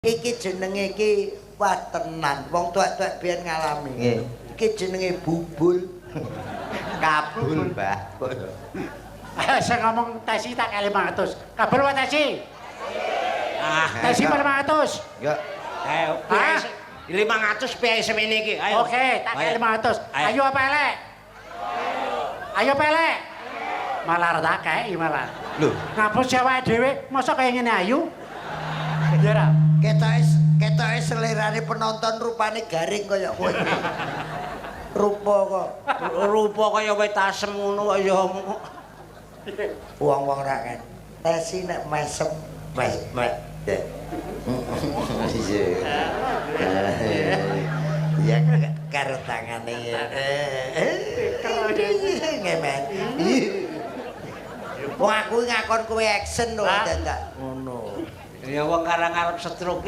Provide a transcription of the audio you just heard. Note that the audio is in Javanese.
Iki jenenge iki, wah tenan, wong tuwek-tuwek biyen ngalami. Nggih. Iki jenenge bubul. Kabul, Mbah. Sing ngomong tesi tak kei 500. Kabul wae tesi. Ah, Tesi 500. Ya. Ayo, Ah. 500 piye semene iki? Ayo. Oke, tak kei Ayo. 500. Ayo. Ayo apa elek? Ayo apa elek? Malah tak kei malah. Lho, Ngapus awake dhewe, mosok kaya ngene ayu? Ya ora? Ketoke ketoke selerane penonton rupane garing kaya kowe. Rupa kok. Rupa kaya wit asem ngono kok ya. Wong-wong ra kan. Tesi nek mesem mes mes. Iya. Ya karo tangane. Ngemen. Wong aku ngakon kowe action lho, Lah. dadak ngono. Ya wong karang arep stroke.